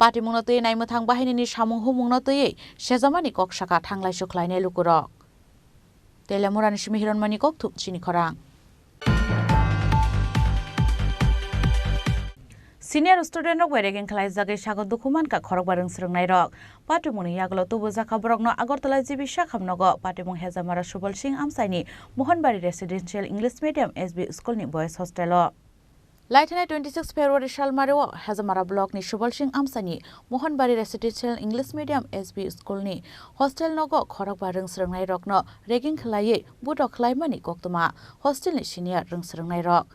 Patimungno twi naimwthang bahainini samung humungno twiwi sejamani kok saka thanglaisu khlainai lukurok. Telemurani simi Hironmani kok thum chini khorang. Senior student rok bai ragging khlaijagwi sago dukhu mankha khorokba rwng swrwngnairok. Patimungni yagulo tubujakha borokno Agartala G B Sakham nogo patimung Hejamara Subal Singh amchaini Mohanbari Residential English Medium S B School ni Boys Hostel o. Laithani twenty six February salmario Hejamara block ni Subal Singh amchaini Mohanbari Residential English Medium S B School ni hostel nogo khorokba rwng swrwngnairokno ragging khlaiwi budok khlaimani koktwma hostel ni senior rwng swrwngnairok.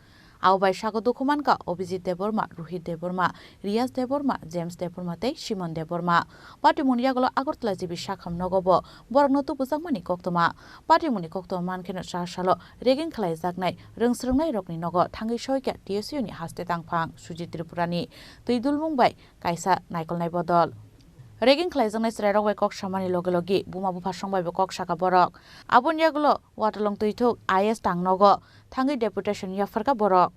Abo bai sago dukhu mankha Abhijit Debbarma, Rohit Debbarma, Riyas Debbarma, James Debbarma tei Simon Debbarma. Patimungni yagulo Agartala G B Sakham nogo bo borokno tubujakmani koktwma. Patimungni koktwma mankheno cha salo ragging khlaijaknai rwng swrwngnairokni nogo thangwi soikha T S U ni haste tangphang Sujit Tripurani twi dulmung bai kaisa naikolnai bodol. Ragging khlaijaknai chwrairok bai kok samani loge loge buma bupha song bai bo kok saka borok. Aboni yagulo Watalong Twithuk I A S tang nogo thangwi deputation yapharkha borok.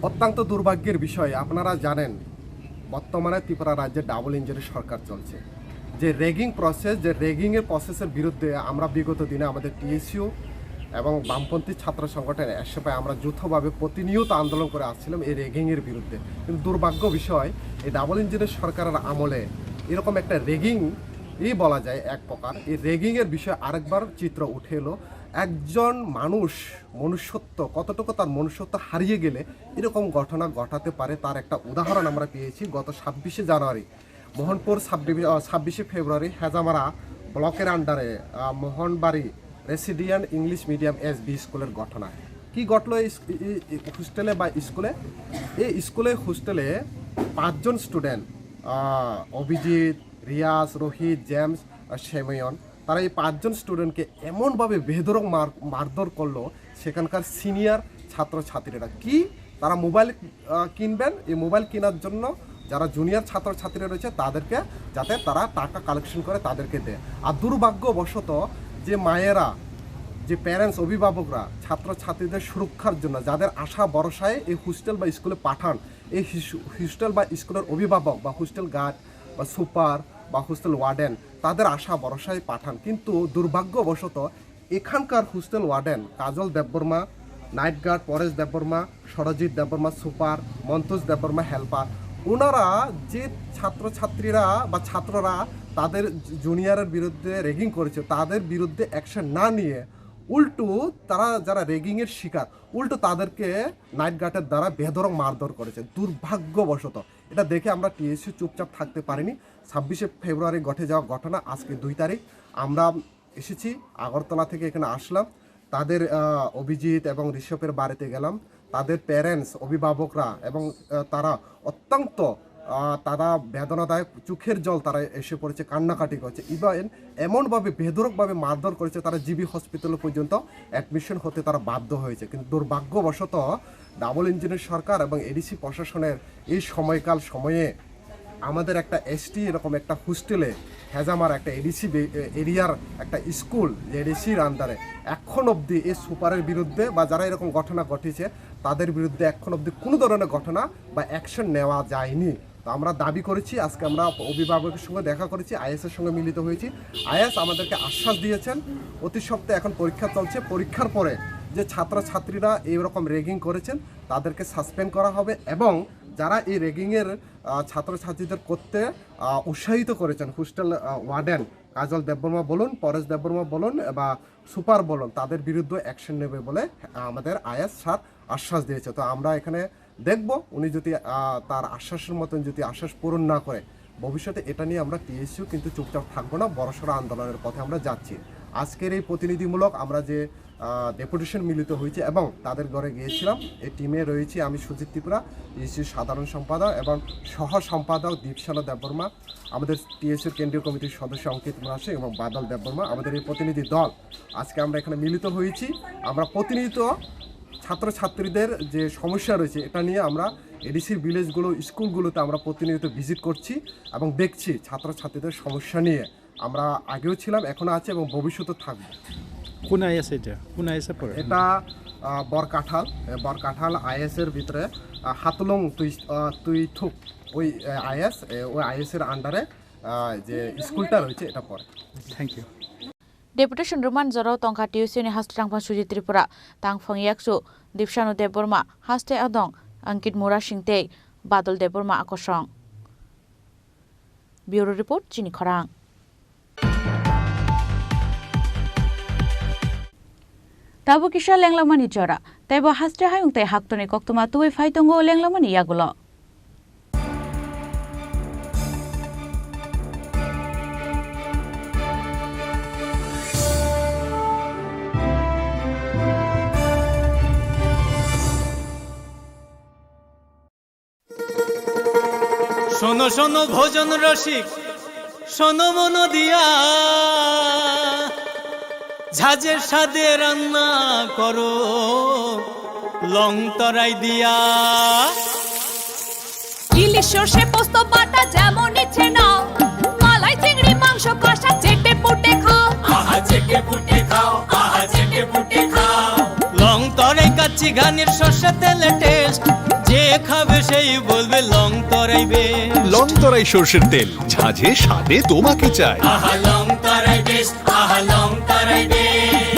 অত্যন্ত দুর্ভাগ্যের বিষয়, আপনারা জানেন বর্তমানে ত্রিপুরা রাজ্যে ডাবল ইঞ্জিনের সরকার চলছে। যে র্যাগিং প্রসেস, যে র্যাগিংয়ের প্রসেসের বিরুদ্ধে আমরা বিগত দিনে আমাদের টিএসইউ এবং বামপন্থী ছাত্র সংগঠন এসএফআই আমরা যৌথভাবে প্রতিনিয়ত আন্দোলন করে আসছিলাম এই র্যাগিংয়ের বিরুদ্ধে। কিন্তু দুর্ভাগ্য বিষয়, এই ডাবল ইঞ্জিনের সরকারের আমলে এরকম একটা র্যাগিংই বলা যায় এক প্রকার। এই র্যাগিংয়ের বিষয়ে আরেকবার চিত্র উঠে এলো। একজন মানুষ মনুষ্যত্ব, কতটুকু তার মনুষ্যত্ব হারিয়ে গেলে এরকম ঘটনা ঘটাতে পারে, তার একটা উদাহরণ আমরা পেয়েছি গত ছাব্বিশে জানুয়ারি মোহনপুর সাবডিভি-, আহ, ছাব্বিশে ফেব্রুয়ারি হেজামারা ব্লকের আন্ডারে, আহ, মোহনবাড়ি রেসিডিয়ান ইংলিশ মিডিয়াম এসবি স্কুলের ঘটনা। কি ঘটলো এই স্ক-, এই, এই, এই হোস্টেলে বা স্কুলে? এই স্কুলে হোস্টেলে পাঁচজন স্টুডেন্ট, আহ, অভিজিৎ, রিয়াজ, রোহিত, জেমস আর সেময়ন, তারা এই পাঁচজন স্টুডেন্টকে এমনভাবে বেধড়ক মার-, মারধর করলো সেখানকার সিনিয়র ছাত্রছাত্রীরা। কি তারা মোবাইল, আহ, কিনবেন। এই মোবাইল কেনার জন্য যারা জুনিয়র ছাত্রছাত্রী রয়েছে তাদেরকে, যাতে তারা টাকা কালেকশন করে তাদেরকে দেয়। আর দুর্ভাগ্যবশত যে মায়েরা, যে প্যারেন্টস, অভিভাবকরা ছাত্রছাত্রীদের সুরক্ষার জন্য যাদের আশা ভরসায় এই হোস্টেল বা স্কুলে পাঠান, এই হিস-, হোস্টেল বা স্কুলের অভিভাবক বা হোস্টেল গার্ড বা সুপার বা হোস্টেল ওয়ার্ডেন তাদের আশা ভরসায় পাঠান, কিন্তু দুর্ভাগ্যবশত এখানকার হোস্টেল ওয়ার্ডেন কাজল দেববর্মা, নাইট গার্ড পরেশ দেববর্মা, সরজিৎ দেববর্মা সুপার, মন্তুজ দেববর্মা হেল্পার, ওনারা যে ছাত্রছাত্রীরা বা ছাত্ররা তাদের জুনিয়রের বিরুদ্ধে র্যাগিং করেছে, তাদের বিরুদ্ধে অ্যাকশন না নিয়ে উল্টো তারা যারা র্যাগিংয়ের শিকার, উল্টো তাদেরকে নাইট গার্ডের দ্বারা বেধড়ক মারধর করেছে দুর্ভাগ্যবশত। এটা দেখে আমরা টিএসইউ চুপচাপ থাকতে পারিনি। ছাব্বিশে ফেব্রুয়ারি ঘটে যাওয়া ঘটনা, আজকে দুই তারিখ। আমরা এসেছি, আগরতলা থেকে এখানে আসলাম। তাদের, আহ, অভিজিৎ এবং ঋষভের বাড়িতে গেলাম। তাদের প্যারেন্টস, অভিভাবকরা এবং, আহ, তারা অত্যন্ত, আহ, তারা বেদনাদায়ক চোখের জল তারা এসে পড়েছে, কান্নাকাটি করছে। ইভেন এমনভাবে বেধড়কভাবে মারধর করেছে, তারা জিবি হসপিটালে পর্যন্ত অ্যাডমিশন হতে তারা বাধ্য হয়েছে। কিন্তু দুর্ভাগ্যবশত ডাবল ইঞ্জিনের সরকার এবং এডিসি প্রশাসনের এই সময়কাল সময়ে আমাদের একটা এসটি এরকম একটা হোস্টেলে, হেজামার একটা এডিসি বে-, এ-, এরিয়ার একটা স্কুল, এডিসির আন্ডারে এখন অবধি এই সুপারের বিরুদ্ধে বা যারা এরকম ঘটনা ঘটিয়েছে তাদের বিরুদ্ধে এখন অবধি কোনো ধরনের ঘটনা বা অ্যাকশন নেওয়া যায়নি। তো আমরা দাবি করেছি, আজকে আমরা অভিভাবকের সঙ্গে দেখা করেছি, আইএস এর সঙ্গে মিলিত হয়েছি। আইএস আমাদেরকে আশ্বাস দিয়েছেন অতি সত্বর এখন পরীক্ষা চলছে, পরীক্ষার পরে যে ছাত্রছাত্রীরা এইরকম র্যাগিং করেছেন তাদেরকে সাসপেন্ড করা হবে এবং যারা এই র্যাগিংয়ের, আহ, ছাত্রছাত্রীদের করতে, আহ, উৎসাহিত করেছেন হোস্টেল, আহ, ওয়ার্ডেন কাজল দেববর্মা বলুন, পরেশ দেববর্মা বলুন বা সুপার বলুন, তাদের বিরুদ্ধে অ্যাকশন নেবে বলে আমাদের আইএস স্যার আশ্বাস দিয়েছে। তো আমরা এখানে দেখব উনি যদি, আহ, তার আশ্বাসের মতন যদি আশ্বাস পূরণ না করে, ভবিষ্যতে এটা নিয়ে আমরা টিএসইউ কিন্তু চুপচাপ থাকবো না, বড়সড় আন্দোলনের পথে আমরা যাচ্ছি। আজকের এই প্রতিনিধিমূলক আমরা যে, আহ, ডেপুটেশন মিলিত হয়েছে এবং তাদের ঘরে গিয়েছিলাম, এই টিমে রয়েছি আমি সুজিত ত্রিপুরা, টিএসইউ সাধারণ সম্পাদক এবং সহ সম্পাদক দীপসেনা দেববর্মা, আমাদের টিএসইউর কেন্দ্রীয় কমিটির সদস্য অঙ্কিত মুরাসিং এবং বাদল দেববর্মা, আমাদের এই প্রতিনিধি দল। আজকে আমরা এখানে মিলিত হয়েছি। আমরা প্রতিনিয়ত ছাত্রছাত্রীদের যে সমস্যা রয়েছে, এটা নিয়ে আমরা এডিসির ভিলেজগুলো, স্কুলগুলোতে আমরা প্রতিনিয়ত ভিজিট করছি এবং দেখছি ছাত্রছাত্রীদের সমস্যা নিয়ে। আমরা আগেও ছিলাম, এখনও আছি এবং ভবিষ্যতে থাকবো। কোন আইএস এটা? কোন আইএস এ পড়ে? এটা, আহ, বরকাঠাল, এ, বরকাঠাল আইএস এর ভিতরে, আহ, হাতলং তুই, আহ, তুই থুক, ওই, আহ, আইএস, এ, ওই আইএস এর আন্ডারে, আহ, যে স্কুলটা রয়েছে, এটা পড়ে। Thank you. Deputation rwmani jorao tongkha T U C ni haste rangphang Sujit Tripura, tangphang yakchu Dipsanu Debbarma, haste adong Ankit Murasing tei Badal Debbarma akosong. Bureau report, Chini Khorang. Tabuk kisa lenglamani jora, teibo haste hayung tei haktorni koktwma tubui phai tongo lenglamani yagulo. শোনো শোনো ভোজন রসিক, শোনো মন দিয়া, ঝাঁঝের স্বাদে রান্না করো লং তরাই দিয়া। ইলিশ সর্ষে পোস্ত বাটা যেমন ইচ্ছে নাও, মালাই চিংড়ি মাংস কষা চেটে পুটে খাও। আহা চেটে পুটে খাও, আহা চেটে পুটে খাও। লং তরাই কাচ্চি ঘানির সর্ষে তেলে টেস্ট, যে খাবে সেই বলবে লং তরাই বেশ। লং তরাই সর্ষের তেল, ঝাঁঝে স্বাদে তোমাকে চাই। আহা লং তরাই বেশ, আহা লং তরাই বেশ।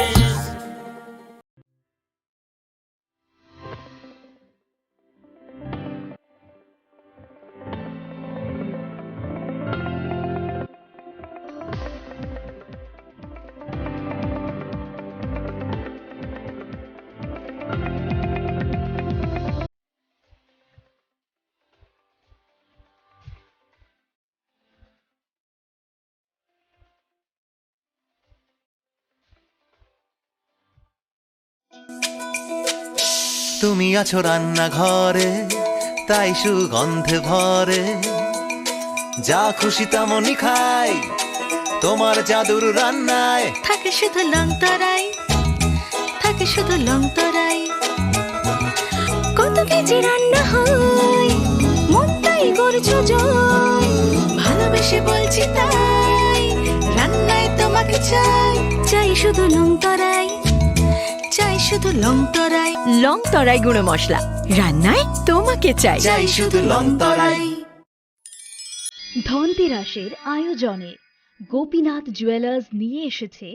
তুমি আছো রান্নাঘরে, তাই সুগন্ধে ভরে। যা খুশি তেমনই খাই, তোমার জাদুর রান্নায়। থাকে শুধু লং তরাই, থাকে শুধু লং তরাই। কত এই যে রান্না হয়, মনটাই করছো জয়। ভালোবেসে বলছি তাই, রান্নায় তোমাকে চাই। চাই শুধু লং তরাই, চাই শুধু লং তরাই। লং তরাই গুঁড়ো মশলা, রান্নায় তোমাকে চাই। চাই শুধু লং তরাই। ধনতেরাসের আয়োজনে গোপীনাথ জুয়েলার্স নিয়ে এসেছে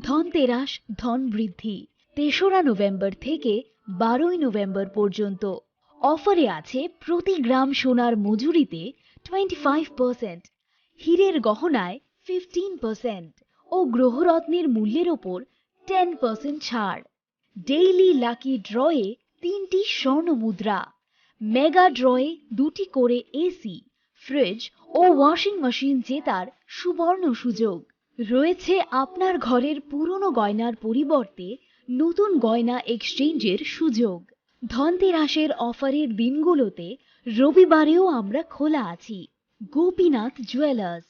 ধনতেরাস ধন বৃদ্ধি। তেসরা নভেম্বর থেকে বারোই নভেম্বর পর্যন্ত। অফারে আছে প্রতি গ্রাম সোনার মজুরিতে টোয়েন্টি ফাইভ পার্সেন্ট, হীরের গহনায় ফিফটিন পার্সেন্ট ও গ্রহরত্নের মূল্যের ওপর টেন পার্সেন্ট ছাড়। ডেইলি লাকি ড্রয়ে তিনটি স্বর্ণ মুদ্রা, মেগা ড্রয়ে দুটি করে এসি, ফ্রিজ ও ওয়াশিং মেশিন জেতার সুবর্ণ সুযোগ। রয়েছে আপনার ঘরের পুরনো গয়নার পরিবর্তে নতুন গয়না এক্সচেঞ্জের সুযোগ। ধনতেরাসের অফারের দিনগুলোতে রবিবারেও আমরা খোলা আছি। গোপীনাথ জুয়েলার্স,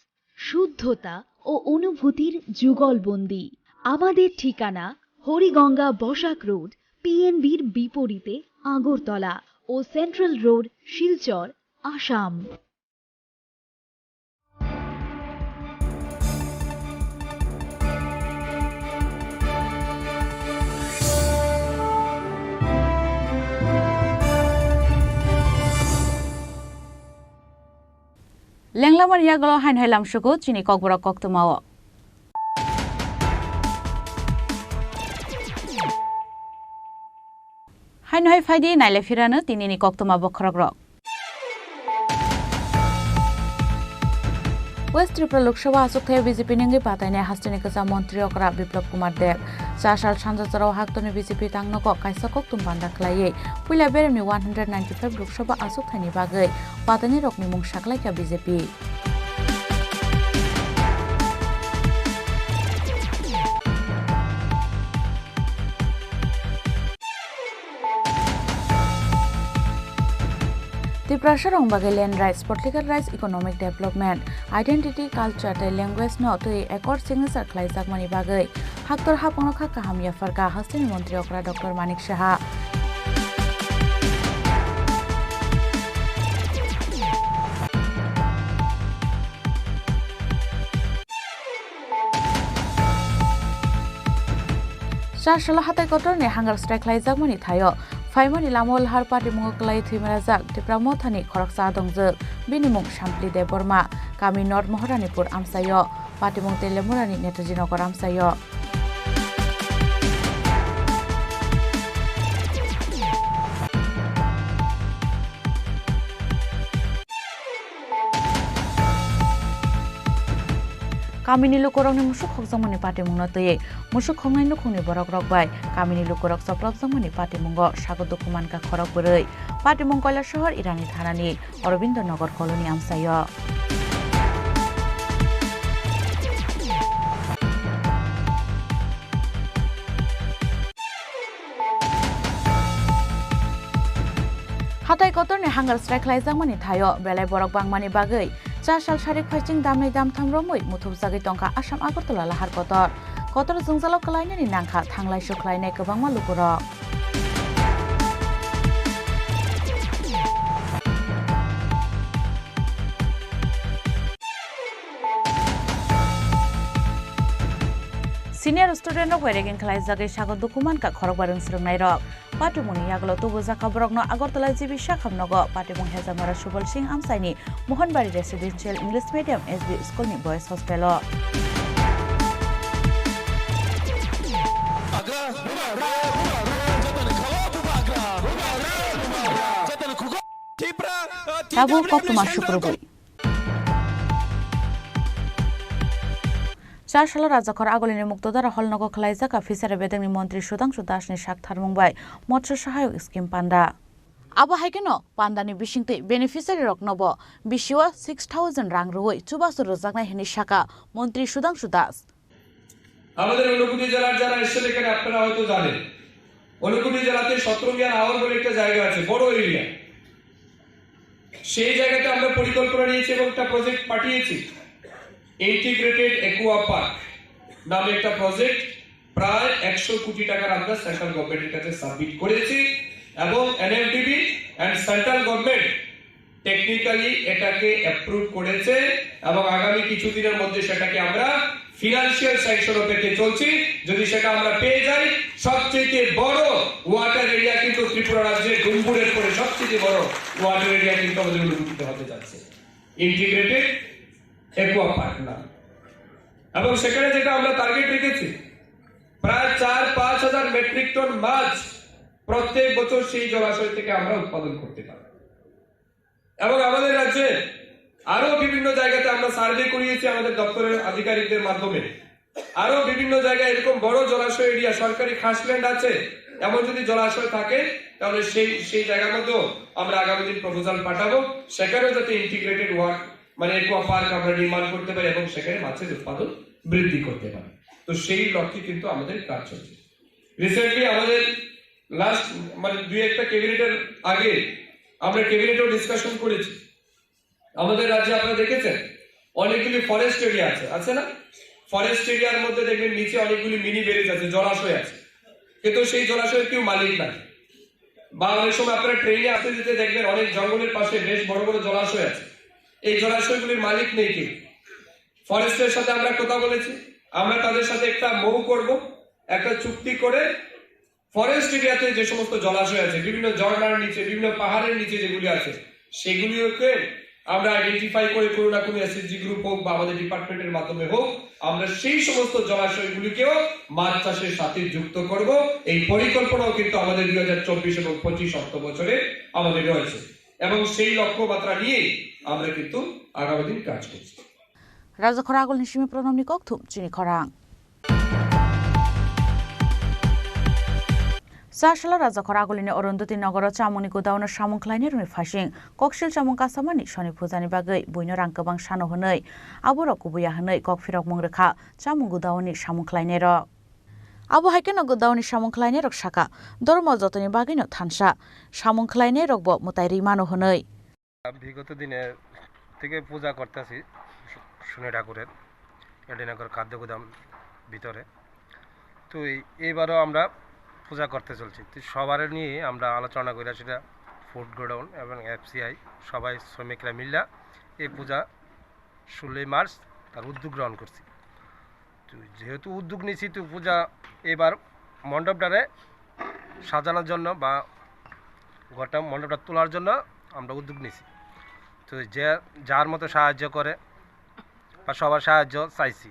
শুদ্ধতা ও অনুভূতির যুগলবন্দি। আমাদের ঠিকানা হরিগঙ্গা বসাক রোড, পিএনবির বিপরীতে আগরতলা ও central road, Silchar, Assam. Lenglamani yagulo haino hai lamsugo chini kokborok koktwmao. Haino hai phaidi naile phirano tinini koktwma bokhorokrok. West Tripura Lok Sabha aswk thaio B J P ni wngwi patainai hasteni kwcham montri okra Biplab Kumar Deb. Cha sal sanja chorao haktorni B J P tangnogo kaisa koktwm panda khlaiwi puila beremni one hundred ninety-five Lok Sabha aswk thaini bagwi patainairokni mung saklaikha B J P. Tiprasarok bagwi land rights, political rights, economic development, identity, culture tei language no twi accord signature khlaijakmani bagwi haktor haphangno kha kaham yapharkha hasteni montri okra Doctor Manik Saha. Chasalo hatai kotorni hunger strike khlaijakmani thaio phaimani lamao lahar patimungo kwlai thwimarajak Tipra Mothani khoroksa dongjak. Bini mung Sampli Debbarma, kami North Moharanipur amchaio. Patimung Telemurani Netaji Nagar amchaio. Kamini lukurokni musuk khokjakmani patimungno twiwi musuk khoknai nukhungni borokrok bai kamini lukurok choplopjakmani patimungo sago dukhu mankha khorok bwrwi. Patimung Kailasahar Irani thanani Aurobindo Nagar colony amchaio. Hatai kotorni hunger strike khlaijakmani thaio belai borok bangmani bagwi cha sal sarik phaiching damnai damtham romwi muthubjagwi tongkha Assam Agartala lahar kotor. Kotor jwngjalo kwlainani nangkha thanglai sukhlainai kwbangma lukurok. Senior student rok bai ragging khlaijagwi sago dukhu mankha khorokba rwng swrwngnairok. Patimungni yagulo tubujakha borokno Agartala G B Sakham nogo Patimung Hejamara Subal Singh amchaini Mohanbari Residential English Medium S B School ni Boys Hostel o. Tabuk koktwma sukrubwi. Chasalo Rajakhor Agulini Muktodara Hall nogo khwlaijak Fishery bedekni montri Sudhangshu Das ni sak tharmung bai Motsyo Sahayok scheme panda. Abo hai kheno pandani bisingtwi beneficiary roknobo bisio six thousand rang rwui chubachu rwjaknai hwnwi sakha montri Sudhangshu Das. আমাদের ঊনকোটি জেলার যারা এসছেন এখানে আপনারা হয়তো জানেন, ঊনকোটি জেলাতে সতেরো মিয়ার হাওর বলে একটা জায়গা আছে, বড় এরিয়া। সেই জায়গাতে আমরা পরিকল্পনা নিয়েছি এবং একটা প্রজেক্ট পাঠিয়েছি, ইন্টিগ্রেটেড অ্যাকুয়া পার্ক নামে একটা প্রজেক্ট। প্রায় একশো কোটি টাকার আমরা সেন্ট্রাল গভর্নমেন্টের কাছে সাবমিট করেছি এবং এনএফডিবি And central government technically এটাকে অ্যাপ্রুভ করেছে এবং আগামী কিছুদিনের মধ্যে সেটাকে আমরা ফিনান্সিয়াল স্যাংশন অপেক্ষায় চলছি। যদি সেটা আমরা পেয়ে যাই, সবচেয়ে বড় ওয়াটার এরিয়া কিন্তু ত্রিপুরা রাজ্যে ডুম্বুরের পরে সবচেয়ে বড় ওয়াটার এরিয়া কিন্তু আমাদের অনুভূতিতে হতে যাচ্ছে, ইন্টিগ্রেটেড একুয়া পার্ক নাম। এবং সেখানে যেটা আমরা টার্গেট রেখেছি, প্রায় চার পাঁচ হাজার মেট্রিক টন মাছ প্রত্যেক বছর সেই জলাশয় থেকে আমরা উৎপাদন করতে পারব। এবং আমাদের রাজ্যে আরো বিভিন্ন জায়গাতে আমরা সার্ভে করিয়েছি আমাদের দপ্তরের আধিকারিকদের মাধ্যমে। আরো বিভিন্ন জায়গায় এরকম বড় জলাশয় এরিয়া, সরকারি খাসল্যান্ড আছে, এমন যদি জলাশয় থাকে, তাহলে সেই, সেই জায়গার মধ্যেও আমরা আগামী দিন প্রপোজাল পাঠাবো, সেখানেও যাতে ইন্টিগ্রেটেড ওয়ার্ক, মানে একুয়া পার্ক আমরা নির্মাণ করতে পারি এবং সেখানে মাছের উৎপাদন বৃদ্ধি করতে পারি। তো সেই লক্ষ্যে কিন্তু আমাদের কাজ চলছে। রিসেন্টলি আমাদের লাস্ট, মানে দুই একটা ক্যাবিনেটের আগে আমরা ক্যাবিনেটেও ডিসকাশন করেছি। আমাদের রাজ্যে আপনারা দেখেছেন, অনেকগুলি ফরেস্ট এরিয়া আছে, আছে না? ফরেস্ট এরিয়ার মধ্যে দেখবেন নিচে অনেকগুলি মিনি ব্যারেজ আছে, জলাশয় আছে, কিন্তু সেই জলাশয়ের কেউ মালিক নাই। বা অনেক সময় আপনারা ট্রেনে আসতে যেতে দেখবেন অনেক জঙ্গলের পাশে বেশ বড় বড় জলাশয় আছে, এই জলাশয়গুলির মালিক নেই কেউ। ফরেস্টের সাথে আমরা কথা বলেছি, আমরা তাদের সাথে একটা মৌ করব, একটা চুক্তি করে ফরেস্ট এরিয়াতে যে সমস্ত জলাশয় আছে, বিভিন্ন ঝর্ণার নিচে, বিভিন্ন পাহাড়ের নিচে যেগুলি আছে, সেগুলিকে আমরা আইডেন্টিফাই করে কোনো না কোনো এসএইচজি গ্রুপ হোক বা আমাদের ডিপার্টমেন্টের মাধ্যমে হোক, আমরা সেই সমস্ত জলাশয়গুলিকেও মাছ চাষের সাথে যুক্ত করব। এই পরিকল্পনাও কিন্তু আমাদের দুই হাজার চব্বিশ এবং পঁচিশ অর্থ বছরে আমাদের রয়েছে এবং সেই লক্ষ্যমাত্রা নিয়েই আমরা কিন্তু আগামী দিন কাজ করছি। Rajakhor Agulni simi Pranamni kokthum chini khorang. Sasalo Rajakhor Agulini Arundhati Nogoro chamungni gudaono samung khlainai rokni phasing koksil chamung kasamani soni pujani bagwi buino rang kwbang sano hwnwi aborok kubuya hwnwi kok phirokmung rwkha chamung gudaoni samung khlainairok. Abo hai kheno gudaoni samung khlainairok sakha, dormo jotoni bagwino thansa, samung khlainairokbo mwtai rwi mano hwnwi. বিগত দিনে থেকে পূজা করতেছি শনি ঠাকুরের এডিনগর খাদ্য গুদাম ভিতরে। তো এই, এইবারও আমরা পূজা করতে চলছি। তো সবার নিয়ে আমরা আলোচনা করে সেটা ফুড গোডাউন এবং এফসিআই সবাই শ্রমিকরা মিল্লা এই পূজা ষোলোই মার্চ তার উদ্যোগ গ্রহণ করছি। তো যেহেতু উদ্যোগ নিছি, তো পূজা এবার মণ্ডপটারে সাজানোর জন্য বা ঘরটা মণ্ডপটা তোলার জন্য আমরা উদ্যোগ নিছি। তো যে যার মতো সাহায্য করে বা সবার সাহায্য চাইছি।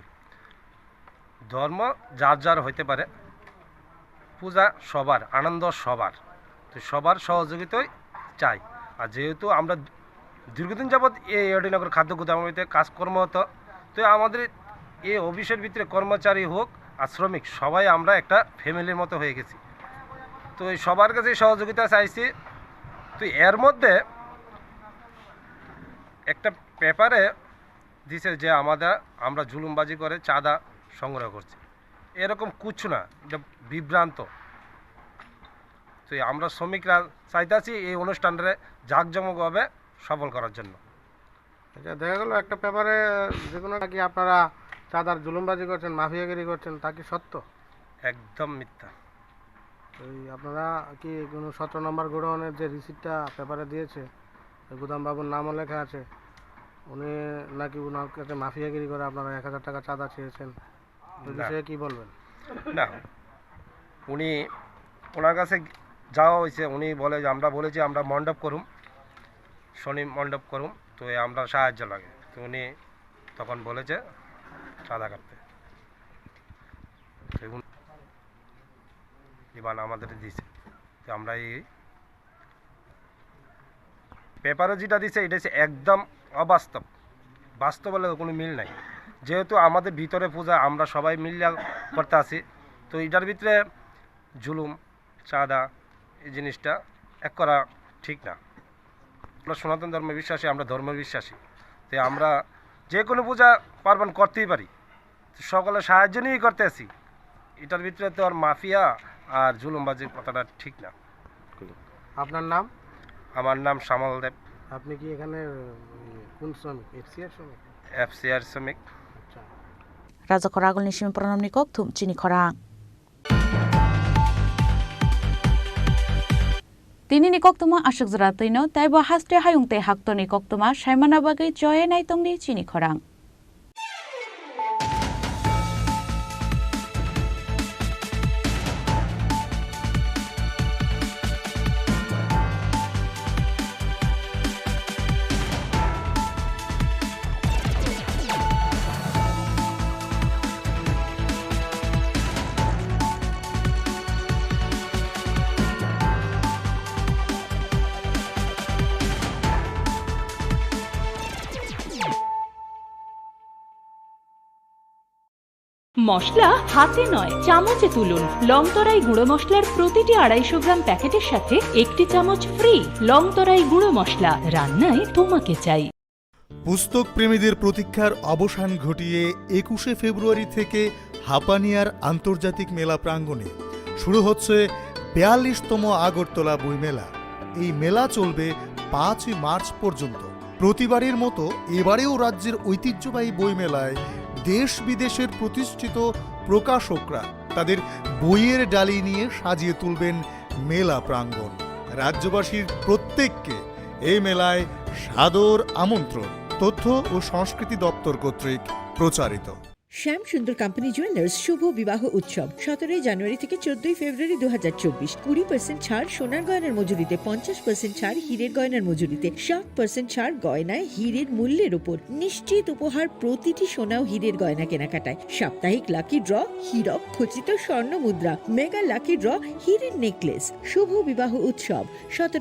ধর্ম যার যার হইতে পারে, পূজা সবার, আনন্দ সবার। তো সবার সহযোগিতাই চাই। আর যেহেতু আমরা দীর্ঘদিন যাবৎ এই এডিনগর খাদ্য গুদামের ভিতরে কাজ কর্মরত, তো আমাদের এই অফিসের ভিতরে কর্মচারী হোক আর শ্রমিক, সবাই আমরা একটা ফ্যামিলির মতো হয়ে গেছি। তো এই সবার কাছে সহযোগিতা চাইছি। তো এর মধ্যে একটা পেপারে দিছে যে আমাদের, আমরা জুলুমবাজি করে চাঁদা সংগ্রহ করছি, এরকম কিছু না, এটা বিভ্রান্ত। তো আমরা শ্রমিকরা চাইতাছি এই অনুষ্ঠানটারে জাঁকজমকভাবে সফল করার জন্য। আচ্ছা, দেখা গেল একটা পেপারে যে কোনো নাকি আপনারা চাঁদার জুলুমবাজি করছেন, মাফিয়াগিরি করছেন, তা কি সত্য? একদম মিথ্যা। এই আপনারা কি কোনো সতেরো নম্বর গোডাউনের যে রিসিটটা পেপারে দিয়েছে, ওই গুদাম বাবুর নামও লেখা আছে, উনি নাকি ওনার কাছে মাফিয়াগিরি করে আপনারা এক হাজার টাকা চাঁদা চেয়েছেন, ওই না। বিষয়ে কি বলবেন? না, উনি, ওনার কাছে যাওয়া হয়েছে, উনি বলে যে আমরা বলেছি আমরা মণ্ডপ করুম, শনি মণ্ডপ করুম, তো এই আমরা সাহায্য লাগে, তো উনি তখন বলেছে চাঁদা কাটতে। তো এখন ইমান আমাদের দিছে, তো আমরা এই পেপারে যেটা দিছে, এটা হচ্ছে একদম অবাস্তব, বাস্তবের লগে কোনো মিল নাই। যেহেতু আমাদের ভিতরে পূজা, আমরা সবাই মিলিয়া করতে আছি, তো এটার ভিতরে জুলুম, চাঁদা, এই জিনিসটা এক করা ঠিক না। আমরা সনাতন ধর্ম বিশ্বাসী, আমরা ধর্ম বিশ্বাসী, তো আমরা যে কোনো পূজা পার্বণ করতেই পারি, তো সকলের সাহায্য নিয়েই করতে আছি। এটার ভিতরে তো আর মাফিয়া আর জুলুমবাজির কথাটা ঠিক না। আপনার নাম? আমার নাম শ্যামল দেব। আপনি কি এখানে, উম, কোন শ্রমিক? এফসিআর শ্রমিক? এফসিআর শ্রমিক। আচ্ছা। Rajakhor Agulni simi Pranamni kokthum chini khorang. Tinini koktwma aswk jora twino, taibo haste hayung tei haktorni koktwma saimana bagwi choye naitongdi chini khorang. মশলা হাতে নয়, চামচে তুলুন। লং তরাই গুঁড়ো মশলার প্রতিটি আড়াইশো গ্রাম প্যাকেটের সাথে একটি চামচ ফ্রি। লং তরাই গুঁড়ো মশলা, রান্নায় তোমাকে চাই। পুস্তক প্রেমীদের প্রতীক্ষার অবসান ঘটিয়ে একুশে ফেব্রুয়ারি থেকে হাপানিয়ার আন্তর্জাতিক মেলা প্রাঙ্গণে শুরু হচ্ছে বিয়াল্লিশতম আগরতলা বইমেলা। এই মেলা চলবে পাঁচই মার্চ পর্যন্ত। প্রতিবারের মতো এবারেও রাজ্যের ঐতিহ্যবাহী বইমেলায় দেশ বিদেশের প্রতিষ্ঠিত প্রকাশকরা তাদের বইয়ের ডালি নিয়ে সাজিয়ে তুলবেন মেলা প্রাঙ্গণ। রাজ্যবাসীর প্রত্যেককে এই মেলায় সাদর আমন্ত্রণ। তথ্য ও সংস্কৃতি দপ্তর কর্তৃক প্রচারিত। শ্যাম সুন্দর কোম্পানি জুয়েলার্স শুভ বিবাহ উৎসব সতেরোই জানুয়ারি থেকে চোদ্দই ফেব্রুয়ারি দু হাজার চব্বিশ। কুড়ি পার্সেন্ট ছাড় সোনার গয়নার মজুরিতে, পঞ্চাশ পার্সেন্ট ছাড় হীরের গয়নার মজুরিতে, সাত পার্সেন্ট ছাড় গয়নায় হীরের মূল্যের উপর। নিশ্চিত উপহার প্রতিটি সোনা ও হীরের গয়না কেনাকাটায়। সাপ্তাহিক লাকি ড্র, হীরক খচিত স্বর্ণ মুদ্রা, মেগা লাকি ড্র, হীরের নেকলেস। শুভ বিবাহ উৎসব সতেরোই